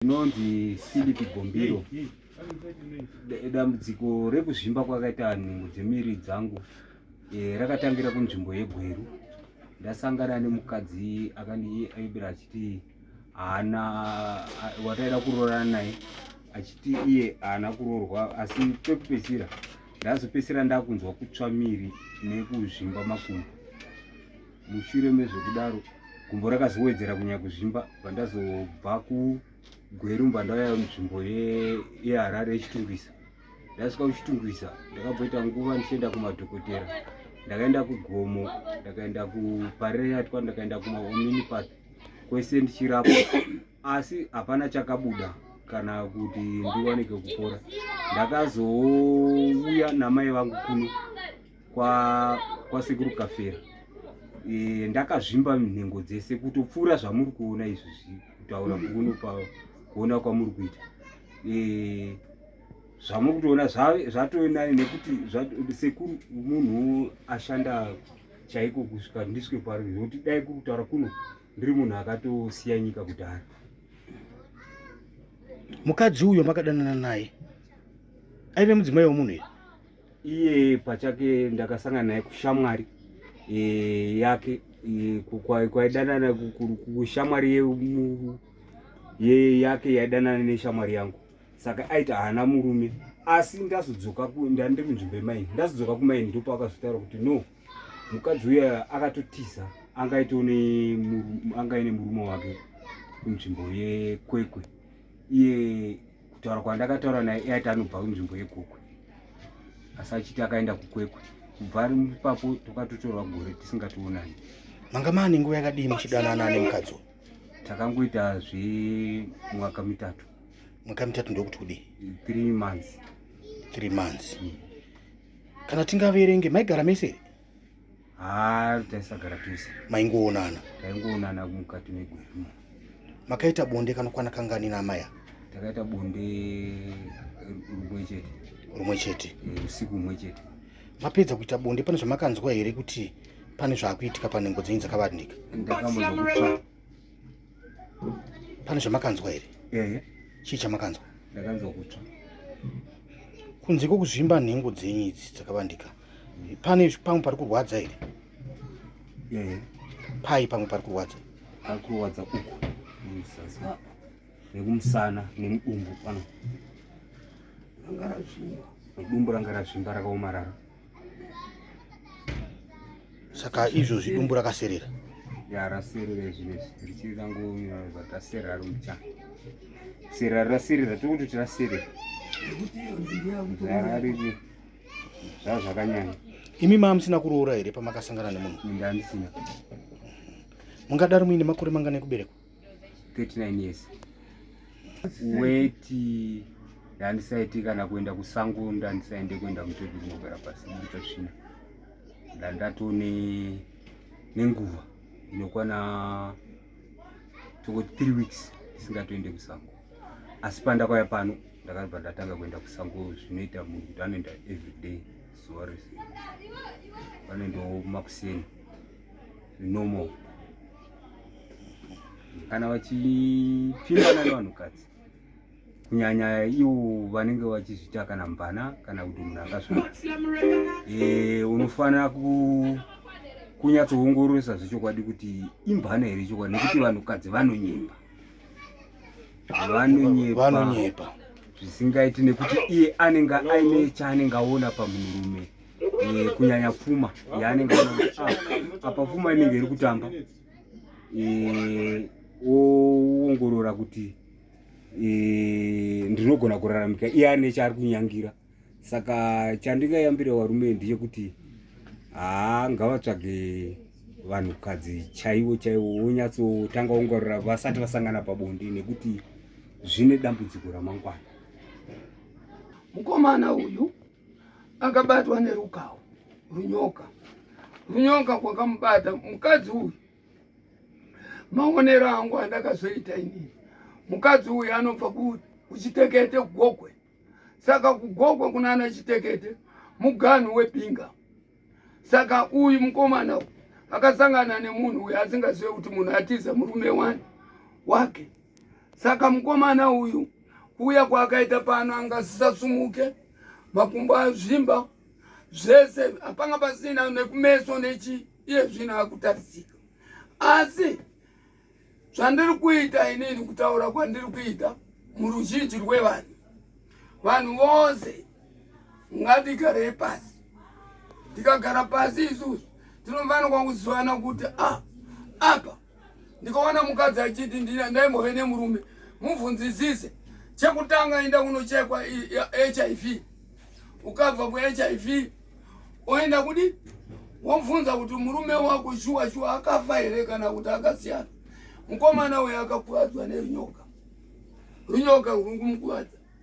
Inonzi Philip Gombiro. Dambudziko rekuzvimba kwakaita nhengo dzemiri dzangu e, rakatangira kunzvimbo yeGweru. Ndasangana nemukadzi akandiaibira achiti haana wataida kuroorana naye achiti iye haana kuroorwa asi pekupedzisira ndazopedzisira ndakunzwa kutsva miri nekuzvimba makumbo. Mushure mezvekudaro gumbo rakazowedzera kunyanya kuzvimba pandazobva kuGweru ndauya nzvimbo yeHarare yeChitungwiza. Ndasvika kuChitungwiza ndakamboita nguva ndichienda kumadhokotera. Ndakaenda kuGomo, ndakaenda kuParirenyatwa, ndakaenda kumaOminipath kwese ndichirapwa asi hapana chakabuda kana kuti ndiwanike kupora. Ndakazouya namai vangu kuno kwasekuru kwa Kafera e, ndakazvimba nhengo dzese kutopfuura zvamuri kuona izvozvi kutaura kuno kuona kwamuri kuita e, zvamuri kutoona zvatove nani nekuti sekuru munhu ashanda chaiko kusvika ndisvike pari zvekuti dai kuri kutaura kuno ndiri munhu akatosiya nyika kudhara. Mukadzi uyo makadanana naye aive mudzimai wemunhu here? Iye pachake ndakasangana naye kushamwari e, yake e, kwaidanana kushamwari yake yaidanana neshamwari yangu saka aiti haana murume asi ndazodzoka ndandiri munzvimbo yemaini ndazodzoka kumaini ndipo akazotaura kuti no mukadzi uya akatotiza angaine murume wake kunzvimbo yekwekwe iye kutaura kwandakataura naye iye aiti anobva kunzvimbo yegokwe asi achiti akaenda kukwekwe kubva ipapo tokatotorwa gore tisingatoonani manga maane nguva yakadii muchidanana nemukadzi uyu takangoita zvemwaka mitatu mwaka mitatu ndokuti kudii three months three months mm. kana tingaverenge maigara mese here haa taisagara tese maingoonana taingoonana mukati megweru makaita bonde kanokwana kangani naamai takaita bonde rumwe chete rumwe chete eh, usiku humwe chete mapedza kuita bonde pane zvamakanzwa here kuti pane zvaakuitika panhengo dzenyu dzakavandika ndakambonzwa kutsva pane zvamakanzwa here ehe chii chamakanzwa ndakanzwa kutsva kunze kwekuzvimba nhengo dzenyu idzi dzakavandika pane pamwe pari kurwadza here ehe pai pamwe pari kurwadza pari kurwadza uku muzasi nekumusana nemudumbu pano dumbu ranga razvimba rakaomarara saka izvozvi dumbu rakaserera ya raserera izvinezvi richiri rangotaserera rumbichana serera raserera tiri kutoti raserera rariri zvaa zvakanyanya imi maa musina kuroora here pamakasangana nemunhu ndandisina mungadaro muine makore mangani ekuberekwa 39 years weti ndandisaiti kana kuenda kusango ndandisaende kuenda mutoki kunogara pasi kuita tsvina ndandatone nenguva inokwana tongoti 3 weeks ndisingatoende kusango asi pandakauya pano ndakabva ndatanga kuenda kusango zvinoita munhu kuti anoenda everyday zuva rese vanoendawo makuseni normal kana vachipfimbana nevanhukadzi kunyanya ivo vanenge vachizviita kana mvana kana kuti munhu akazvara e, unofanira kunyatsoongororesa zvechokwadi kuti imvana here chokwadi nekuti vanhukadzi vanonyepa vanonyepa zvisingaiti nekuti iye anenge aine chaanenge aona pamunhurume e, kunyanya pfuma yaanenge aona kuti ah, apa pfuma inenge iri kutamba e, oongorora kuti e, ndinogona kuraramika iye ane chaari kunyangira saka chandingayambira varume ndechekuti haa ngavatsvage vanhukadzi chaivo chaivo wonyatsotanga ongorora vasati vasangana pabonde nekuti zvine dambudziko ramangwana mukomana uyu akabatwa nerukawo runyoka runyoka kwakamubata mukadzi uyu maonero angu andakazoita inini mukadzi uyu anobva kuchitekete kugokwe saka kugokwe kunana chitekete muganhu webinga saka uyu mukomana akasangana nemunhu uyu asingazive kuti munhu atiza murume wani wake. Saka mukomana uyu kuuya kwaakaita pano angasisasumuke, makumbo azvimba zvese, hapanga pasina nekumeso nechi, iye zvino akutarisika. Asi zvandiri kuita inini, kutaura kwandiri kuita muruzhinji rwevanhu, vanhu vose ngatigarei pasi. Tikagara pasi isusu tinofanirwa kuzivana kuti a ah, apa ndikaona mukadzi achiti ndaimbove nemurume, mubvunzisise. Chekutanga enda kunochekwa HIV. Ukabva kuHIV oenda kudi wobvunza kuti murume wako shuwa shuwa akafa here kana kuti akasiyana. Mukomana uyo akakuvadzwa nerunyoka, runyoka ruri kumukuvadza.